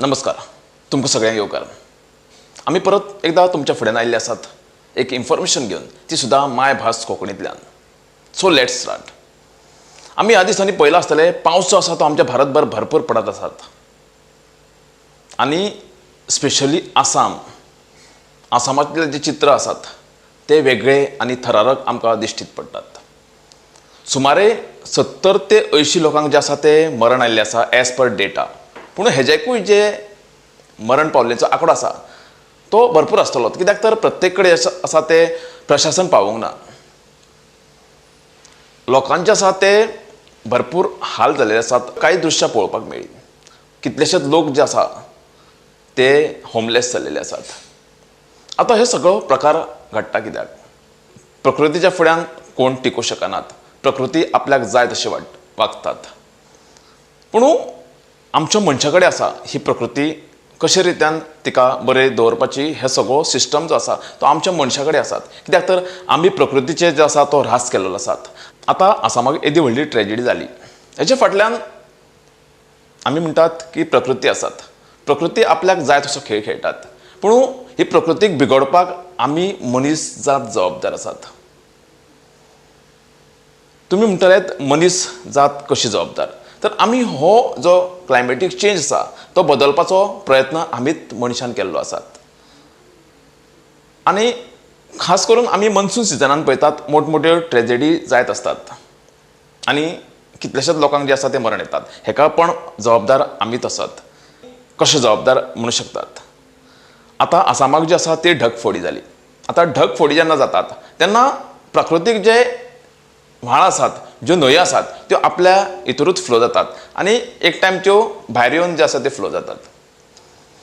नमस्कार, तुमकां सगळ्यांक येवकार. आमी परत एकदां तुमच्या फुड्यान आयिल्ले आसात एक इन्फॉर्मेशन घेवन, ती सुद्दां मायभास कोंकणींतल्यान. So let's start. आमी ह्या दिसांनी पळयलां आसतलें, पावस जो आसा तो आमच्या भारतभर भरपूर पडत आसात आनी स्पेशली आसाम, आसामांतले जे चित्र आसात ते वेगळे आनी थरारक आमकां दिश्टीत पडटात. सुमारे 70 ते 80 लोकांक जे आसा ते मरण आयिल्लें आसा एज पर डेटा. पूण हेज्याकूय जे मरण पावल्ल्याचो आंकडो आसा तो भरपूर आसतलो, कित्याक तर प्रत्येक कडेन आसा ते प्रशासन पावूंक ना. लोकांचे आसा ते भरपूर हाल जाल्ले आसात. कांय दृश्यां पळोवपाक मेळ्ळी. कितलेशेच लोक जे आसा ते होमलेस जाल्लेले आसात. आतां हे सगळो प्रकार घडटा कित्याक? प्रकृतीच्या फुड्यान कोण टिकूं शकनात. प्रकृती आपल्याक जाय तशी वागतात. पूण आमच्या मनशा कडेन आसा ही प्रकृती कशे रित्यान तिका बरें दवरपाची. हे सगळो सिस्टम जो आसा तो आमच्या मनशा कडेन आसात, कित्याक तर आमी प्रकृतीचे जे आसा तो ऱ्हास केल्लो आसात. आतां आसामाक येदी व्हडली ट्रेजिडी जाली, हेच्या फाटल्यान आमी म्हणटात की प्रकृती आसात. प्रकृती आपल्याक जाय तसो खेळ खेळटात, पूण ही प्रकृतीक बिगडपाक आमी मनीस जात जबाबदार आसात. तुमी म्हणटले, मनीस जात कशी जबाबदार? तर आमी हो जो क्लायमेटीक चेंज आसा तो बदलपाचो प्रयत्न आमीच मनशान केल्लो आसात. आनी खास करून आमी मनसून सिजनान पळयतात, मोठमोठ्यो ट्रेजेडी जायत आसतात आनी कितलेशेच लोकांक जे आसा ते मरण येतात. हेका पण जबाबदार आमीच आसात. कशें जबाबदार म्हणू शकतात? आतां आसामाक जे आसा ती ढगफोडी जाली. आतां ढगफोडी जेन्ना जातात तेन्ना प्राकृतीक जे व्हाळ आसात, ज्यो न्हंयो आसात, त्यो आपल्या हितूरूच फ्लो जातात आनी एक टायम त्यो भायर येवन जे आसा ते फ्लो जातात.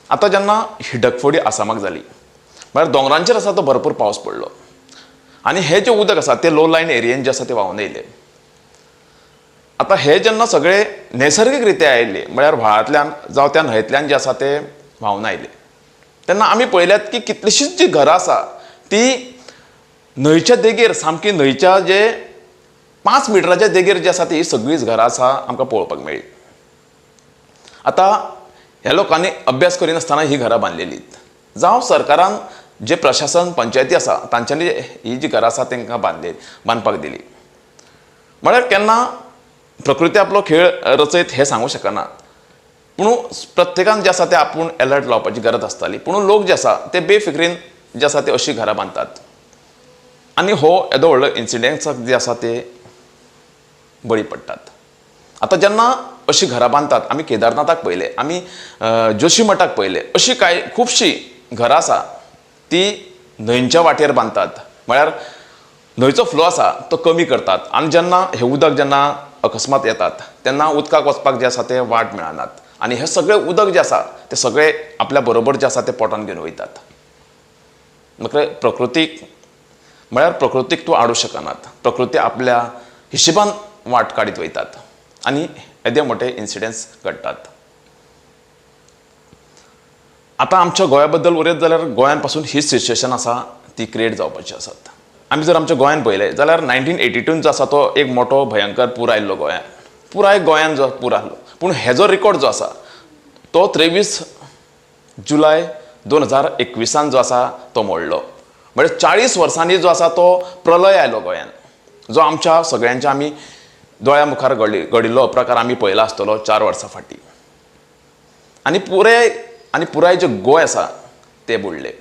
आतां जेन्ना ही ढगफोडी आसामाक जाली, म्हळ्यार दोंगरांचेर आसा तो भरपूर पावस पडलो आनी हे जे उदक आसा ते लो लायन एरियेन जे आसा ते व्हांवन येयले. आतां हे जेन्ना सगळे नैसर्गीक रित्या आयिल्ले, म्हळ्यार व्हाळांतल्यान जावं त्या न्हंयेंतल्यान जे आसा ते व्हांवन आयले, तेन्ना आमी पळयल्यात की कितलीशींच जी घरां आसा ती न्हंयच्या देगेर, सामकी न्हंयच्या जे 5 मिटराच्या देगेर जे आसा ती सगळींच घरां आसा आमकां पळोवपाक मेळ्ळी. आतां ह्या लोकांनी अभ्यास करिनासतना ही घरां बांदलेली, जावं सरकारान जे प्रशासन पंचायती आसा तांच्यांनी ही जी घरां आसा तांकां बांदपाक दिली. म्हळ्यार केन्ना प्रकृती आपलो खेळ रचयत हें सांगूं शकना, पूण प्रत्येकान जे आसा ते आपूण एलर्ट लावपाची गरज आसताली. पूण लोक जे आसा ते बेफिक्रीन जे आसा ते अशीं घरां बांदतात आनी हो येदो व्हडलो इन्सिडेंट्साक जे आसा ते बळी पडटात. आतां जेन्ना अशीं घरां बांदतात, आमी केदारनाथाक पळयले, आमी जोशी मठाक पळयले, अशीं कांय खुबशीं घरां आसा ती न्हंयच्या वाटेर बांदतात. म्हळ्यार न्हंयचो फ्लो आसा तो कमी करतात आनी जेन्ना हें उदक जेन्ना अकस्मात येतात तेन्ना उदकाक वचपाक जे आसा ते वाट मेळनात आनी हें सगळें उदक जें आसा तें सगळें आपल्या बरोबर जें आसा तें पोटान घेवन वयतात. म्हटल्यार प्रकृतीक, म्हळ्यार प्रकृतीक तूं आडूंक शकनात. प्रकृती आपल्या हिशोबान वाट काडीत वयतात आनी येदे मोठे इन्सिडंट्स घडटात. आतां आमच्या गोंया बद्दल उलयत जाल्यार गोंयान पासून ही सिच्युएशन आसा ती क्रिएट जावपाची आसात. आमी जर आमच्या गोंयान पळयलें जाल्यार 1982 जो आसा तो एक मोठो भयंकर पूर आयिल्लो गोंयान, पुराय गोंयान जो पूर आहलो. पूण हेजो रिकॉर्ड जो आसा तो 23 जुलय 2021 जो आसा तो मोडलो. म्हळ्यार 40 वर्सांनी जो आसा तो प्रलय आयलो गोंयान, जो आमच्या सगळ्यांच्या आमी दोळ्या मुखार घडिल्लो प्रकार आमी पळयला आसतलो 4 वर्सां फाटीं. आनी पुराय जे गोंय आसा ते बुडले.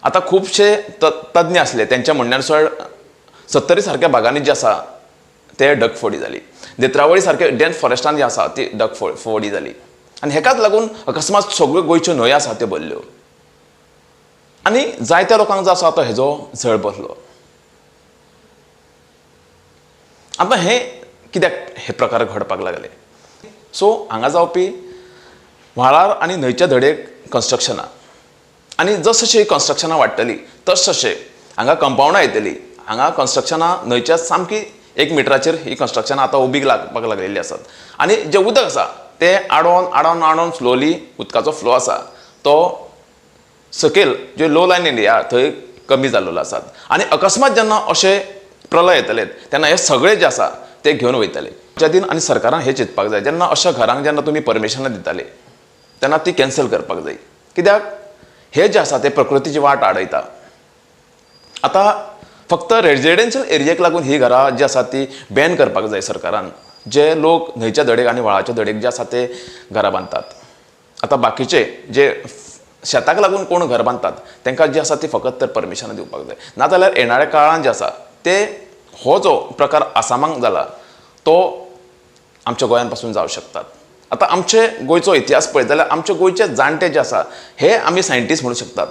आतां खुबशे तज्ञ आसले, तेंच्या म्हणण्यानुसार सत्तरी सारक्या भागांनी जे आसा ते ढगफोडी जाली, नेत्रावळी सारके डेन्स फॉरेस्टान जे आसा ती ढगफोडी जाली आनी हेकाच लागून अकस्मात सगळ्यो गोंयच्यो न्हंयो आसा त्यो भरल्यो आनी जायत्या लोकांक जो आसा तो हेजो झळ बसलो. आतां हें कित्याक हे प्रकार घडपाक लागले? सो हांगा जावपी व्हाळार आनी न्हंयच्या धडेक कन्स्ट्रक्शनां, आनी जस जशें कन्स्ट्रक्शनां वाडटली तश तशें हांगा कंपावंडां येतली. हांगा कन्स्ट्रक्शनां न्हंयच्या सामकी 1 मिटराचेर ही कन्स्ट्रक्शनां आतां उबी लागपाक लागलेली आसात आनी जें उदक आसा तें आडोन आडोन आडोन स्लोली उदकाचो फ्लो आसा तो सकयल जे लो लायन एरिया थंय कमी जाल्लो आसात. आनी अकस्मात जेन्ना अशें प्रलय येतले तेन्ना हे सगळे जे आसा ते घेवन वयतले. पंचायतीन आनी सरकारान हें चिंतपाक जाय, जेन्ना अशा घरांक जेन्ना तुमी परमिशनां दिताले तेन्ना तेन्ना ती कॅन्सल करपाक जाय. कित्याक हे जे आसा ते प्रकृतीची वाट आडयता. आतां फक्त रेजिडेन्शियल एरियेक लागून ही घरां जी आसा ती बॅन करपाक जाय सरकारान. जे लोक न्हंयच्या धडेक आनी व्हाळाच्या धडेक जे आसा ते घरां बांदतात. आतां बाकीचे जे शेताक लागून कोण घर बांदतात तांकां जी आसा ती फकत तर परमिशनां दिवपाक जाय. नाजाल्यार येणाऱ्या काळान जे आसा ते हो जो प्रकार आसामाक जाला तो आमच्या गोंयान पासून जावं शकतात. आतां आमचे गोंयचो इतिहास पळयत जाल्यार आमचे गोंयचे जाणटे जे आसा हे आमी सायंटिस्ट म्हणूं शकतात.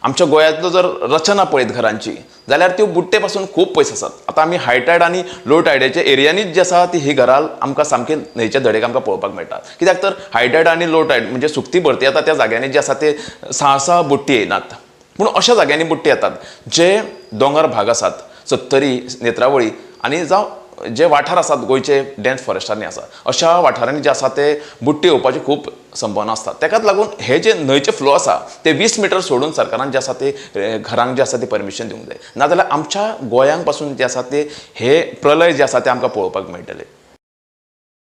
आमच्या गोंयांतलो जर रचना पळयत घरांची जाल्यार त्यो बुट्टे पासून खूब पयस आसात. आतां आमी हाय टायड आनी लो टायडाच्या एरियांनीच जे आसा ती ही घरां आमकां सामकी न्हंयच्या धडेक आमकां पळोवपाक मेळटा. कित्याक तर हाय टायड आनी लो टायड म्हणजे सुकती भरती येता त्या जाग्यांनी जे आसा ते सहसा बुट्टी येनात, पूण अशा जाग्यांनी बुट्टी येतात जे दोंगर भाग आसात, सत्तरी, नेत्रावळी आनी जावं जे वाठार आसात गोंयचे डेन्स फॉरेस्टांनी आसा अशा वाठारांनी जे आसा ते बुट्टी येवपाची खूब संभावना आसता. ताकाच लागून हे जे न्हंयचे फ्लो आसा ते 20 मिटर सोडून सरकारान जे आसा ते घरांक जे आसा ते परमिशन दिवंक जाय. नाजाल्यार आमच्या गोंयांक पासून जे आसा ते हे प्रलय जे आसा ते आमकां पळोवपाक मेळटले.